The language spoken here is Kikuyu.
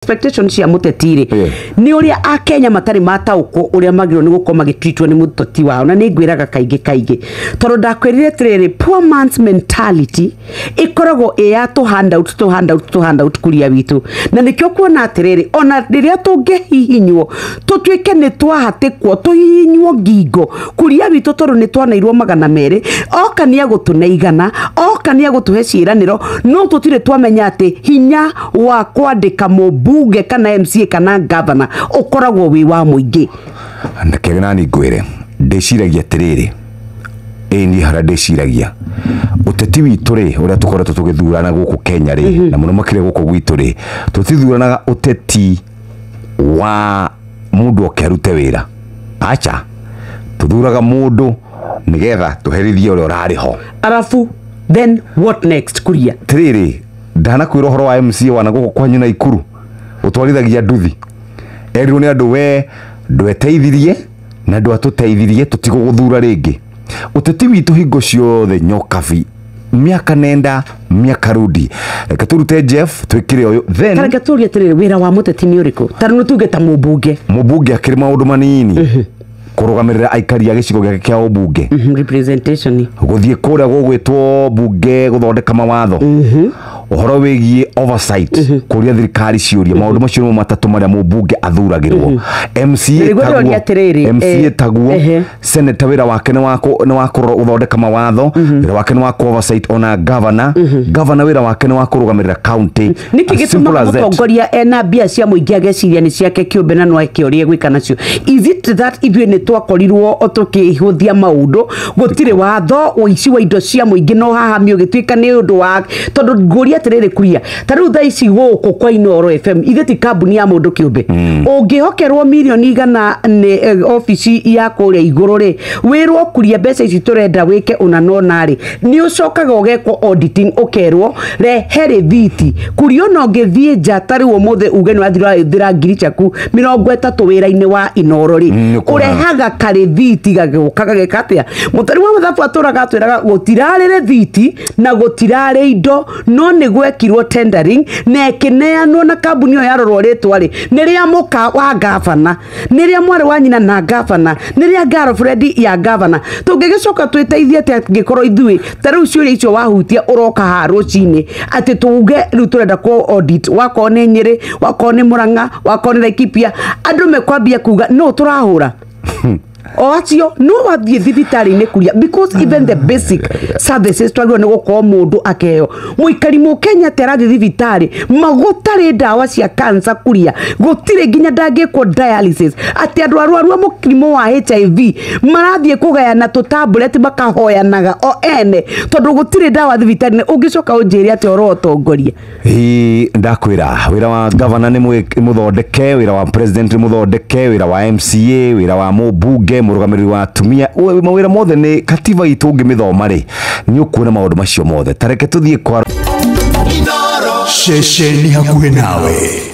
Expectation cia mũteti rĩ, nĩ ũrĩa Akenya matarĩ mataũkwo ũrĩa magĩrĩirwo nĩ gũkorwo magĩtreatwo nĩ mũteti wao. Na nĩ ngwĩraga kaingĩ kaingĩ, tondũ ndakwĩrire atĩrĩrĩ, poor man's mentality ĩkoragwo ĩ ya tũ handout, tũ handout, tũ handout kuria witũ. Na nĩkĩo kuona atĩrĩrĩ, ona rĩrĩa tũngĩhihinywo, tũtuĩke nĩ twahatĩkwo tũhihinywo ngingo kuria witũ, tondũ nĩ twanairwo 200, oka nĩ agũtũne 100, oka nĩ agũtũhe ciĩranĩro, no tũtirĩ twamenya atĩ hinya wa kwandĩka mũmbunge kana MCA kana governor ũkoragwo wĩ wa mũingĩ. Ndeke nani ngwĩre, ndĩciragia atĩrĩrĩ, ĩ niĩ harĩa ndĩciragia ũteti witũ rĩ, ũrĩa tũkoretwo tũgĩthurana gũkũ Kenya rĩ, na mũno makĩria gũkũ gwitũ rĩ, tũtithuranaga ũteti wa mũndũ oke arute wĩra. Aca, tũthuraga mũndũ nĩgetha tũherithie ũrĩa ũrarĩ ho. Arabu then what next, kuria? Tirĩrĩ, ndanakwĩra ũhoro wa MCA wana gũkũ kwanyu na Ikuru ũtwarithagia nduthi, erirwo nĩ andũ, we ndweteithirie na ndwatũteithirie, tũtigũgũthura rĩngĩ. Ũteti witũ hingo ciothe nyokabi, miaka nenda miaka rudi, reke tũrute Jeff twĩkĩre ũyũ then. Tareke tũrie atĩrĩrĩ, wĩra wa mũteti nĩ ũrĩkũ? Ta rĩu tuge ta mũmbunge. Mũmbunge akĩrĩ maũndũ manini, kũrũgamĩrĩra aikari a gĩcigo gĩake kĩa ũmbunge. Representation. Gũthiĩ kũrĩa gũgwĩtwo mbunge gũthondeka mawatho, ũhoro wĩgiĩ oversight, kũria thirikari ciũria. Maũndũ macio nĩmo matatũ marĩa mũmbunge athuragĩrwo. MCA Nĩguo ndĩroria atĩrĩrĩ, MCA taguo. Senator wĩra wake nĩ wa kũrora gũthondeka mawatho, wĩra wake nĩ wa kũ oversight. Ona governor wĩra wake nĩ wa kũrũgamĩrĩra county. Nĩkĩ As simple gĩtũmaga as that. mũtongoria ena mbia cia mũingĩ ageciria nĩ ciake kĩũmbe na no eke ũrĩa egwĩka nacio? Is it that ithuĩ nĩ twakorirwo o tũkĩhũthia maũndũ, gũtirĩ watho, ũici wa indo cia mũingĩ no haha ũgĩtuĩka nĩ ũndũ wa tondũ ngũria atĩrĩrĩ, kuria, ta rĩu thaa ici gũkũ kwa Inooro FM, ithuĩ ti kambuni ya mũndũ kĩũmbe. Ũngĩhokerwo mirioni 100 nĩ obici ya kũrĩa igũrũ rĩ, wĩrwo kuria mbeca ici tũrenda wĩke ũna nona rĩ, nĩ ũcokaga ũgekwo auditing, ũkerwo rehe rĩthiti. Kuria, ona ũngĩthiĩ nja ta rĩu ũmũthĩ uge nĩ wathiĩ ũrahũthĩra ngiri ciaku 30 wĩra-inĩ wa Inooro rĩ, Nĩ ũkuona. Ũrehaga karĩthiti gagĩũka gageka atĩa? Mũtari wa mathabu atũraga atwĩraga gũtirarĩ rĩthiti na gũtirarĩ indo, no nĩ gwekirwo tendering na ĩkĩneanwo, na kambuni ĩyo yarorwo rĩtwa rĩ, nĩ rĩa mũka wa gavana, nĩ rĩa mwarĩ wa nyina na gavana, nĩ rĩa girlfriend ya gavana. Tũngĩgĩcoka twĩteithie atĩa angĩkorwo ithuĩ ta rĩu ciũria icio wahutia ũroka haha rũcinĩ atĩ tuge rĩu tũrenda kũ audit, wakorwo nĩ Nyĩrĩ, wakorwo nĩ Mũrang'a, wakorwo nĩ Laikipia, andũ mekwambia kuga no tũrahũra o acio no wathiĩ thibitarĩ-inĩ kuria, because even the basic services twagĩrĩirwo nĩ gũkorwo mũndũ akeheo, mũikari mũkenya atĩ arathiĩ thibitarĩ magũtarĩ ndawa cia cancer kuria, gũtirĩ nginya ndangĩkwo dialysis, atĩ andũ arwaru a mũrimũ wa HIV marathiĩ kũgayana tũ tablet makahoyanaga o ene tondũ gũtirĩ ndawa thibitarĩ-inĩ. Ũngĩcoka ũnjĩre atĩ ũhoro wa ũtongoria? Ĩĩ, ndakwĩra wĩra wa gavana nĩ mũthondeke, wĩra wa president nĩ mũthondeke, wĩra wa MCA, wĩra wa mũmbunge, mũrũgamĩrĩri wa atumia, mawĩra mothe nĩ katiba itũ. Ũngĩmĩthoma rĩ, nĩ ũkuona maũndũ macio mothe. Ta reke tũthiĩ kwa Ceceni hakuhĩ nawe.